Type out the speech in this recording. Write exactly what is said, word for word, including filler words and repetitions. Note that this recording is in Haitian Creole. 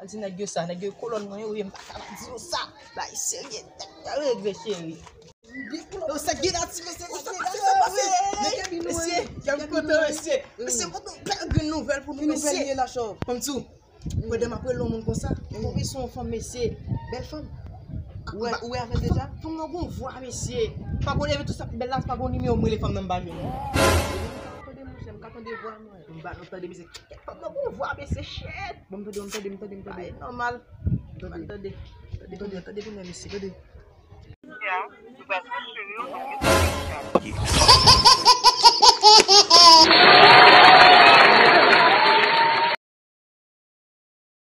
Al di nèg yo sa, nèg yo kolòn mwen yo ye, m pa ka di yo sa. Bay serye, nèg yo regle cheri. Yo, sa gen la, ti mesye, sa gen la, mesye. Mesye, kèm kontan, mesye. Mesye, mwen tou bèl grenn nouvèl pou nou, mesye. Fanm tou. Pandan m ap rele yon moun konsa, ou vin se yon fanm, mesye. Bèl fanm. Ou wè, ou wè avè l deja? Fanm nan gon vwa, mesye. Pa konn, epi tou sa pi bèl la, pa gon nimewo m rele fanm nan m pa jwenn. Tande, monchè, m ka tande vwa mwen. M ba nou tande, mesye. Fanm nan gon vwa, mesye, shit. Bon, m tande, m tande, m tande, m tande. Ay, nòmal. M tande. Tande, tande, tande, tande, mesye, tande. Ya, nou pral transfere yo nan yon lokal.